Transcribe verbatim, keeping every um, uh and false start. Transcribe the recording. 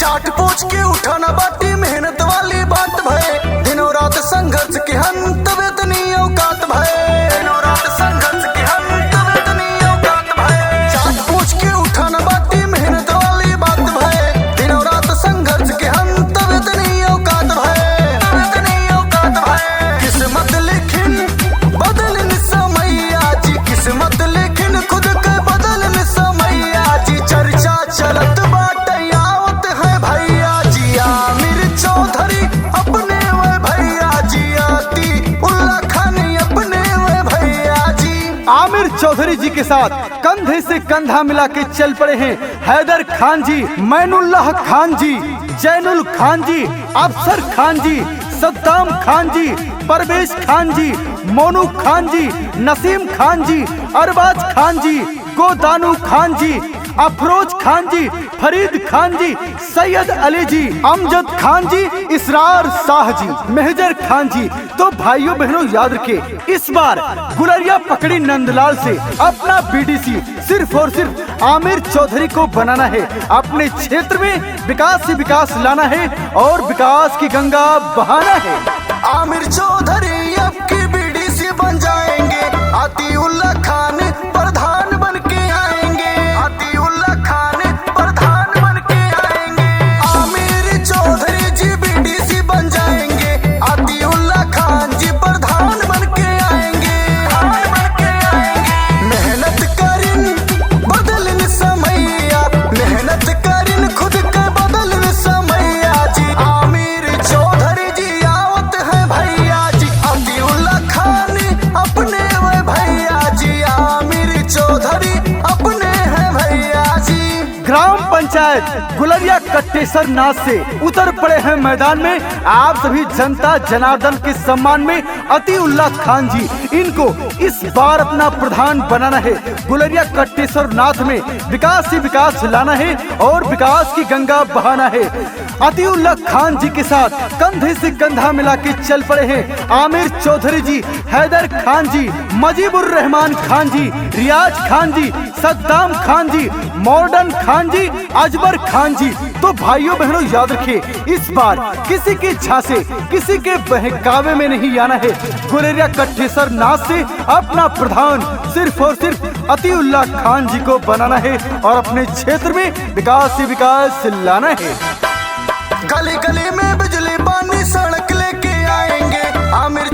चाट पूछ के उठाना बाटी मेहनत वाली बात भए, दिनों रात संघर्ष के हम तब इतनी औकात भए, दिनों रात संघर्ष के हम तब इतनी औकात भए। चाट पूछ के उठाना बाटी मेहनत वाली बात भए, दिनों रात संघर्ष के हम तब इतनी औकात भए, तब इतनी औकात भए। किस्मत लिखिन बदलिन समैया जी, किस्मत लिखिन खुद के बदलिन समैया जी। चर्चा चलत बाटे आवत है भैया जी, आमिर चौधरी अपने वे भैया जी, अतिउल्ला खान अपने वे भैया जी। आमिर चौधरी जी के साथ कंधे से कंधा मिला के चल पड़े हैं हैदर खान जी, मैनुल्लाह खान जी, जैनुल खान जी, अफसर खान जी, सद्दाम खान जी, परवेज खान जी, मोनू खान जी, नसीम खान जी, अरबाज खान जी, गोदानू खान जी, अफरोज खान जी, फरीद खान जी, सैयद अली जी, अमजद खान जी, इसरार शाह जी, मेहजर खान जी। तो भाइयों बहनों, याद रखें, इस बार गुलरिया पकड़ी नंदलाल से अपना बीडीसी सिर्फ और सिर्फ आमिर चौधरी को बनाना है। अपने क्षेत्र में विकास ही विकास लाना है और विकास की गंगा बहाना है। आमिर चौधरी अब की बीडीसी बन जाएंगे, अतिउल्ला खान प्रधान बन के आएंगे, अतिउल्ला खान प्रधान बन के आएंगे। आमिर चौधरी जी बीडीसी बन जाएंगे, अतिउल्ला खान जी प्रधान बन के आएंगे, प्रधान बन के आएंगे। मेहनत करिन बदलिन समैया, मेहनत करिन खुद के बदलिन समैया जी। आमिर चौधरी जी आवत है भैया जी, अतिउल्ला खान अपने वे भैया जी, आमिर चौधरी अपने हैं भैया जी। ग्राम पंचायत गुलरिया कट्टेसर नाथ से उतर पड़े हैं मैदान में आप सभी जनता जनार्दन के सम्मान में अतिउल्ला खान जी। इनको इस बार अपना प्रधान बनाना है। गुलरिया कट्टेसर नाथ में विकास ही विकास लाना है और विकास की गंगा बहाना है। अतिउल्ला खान जी के साथ कंधे से कंधा मिला के चल पड़े हैं आमिर चौधरी जी, हैदर खान जी, मजीबुर रहमान खान जी, रियाज खान जी, सद्दाम खान जी, मॉडर्न खान जी, अजबर खान जी। तो भाइयों बहनों, याद रखिए, इस बार किसी के झांसे, किसी के बहकावे में नहीं आना है। गुलेरिया कट्ठेसर नाथ से अपना प्रधान सिर्फ और सिर्फ अतिउल्ला खान जी को बनाना है और अपने क्षेत्र में विकास ही विकास लाना है। गली गली में बिजली पानी सड़क लेके आएंगे, आमिर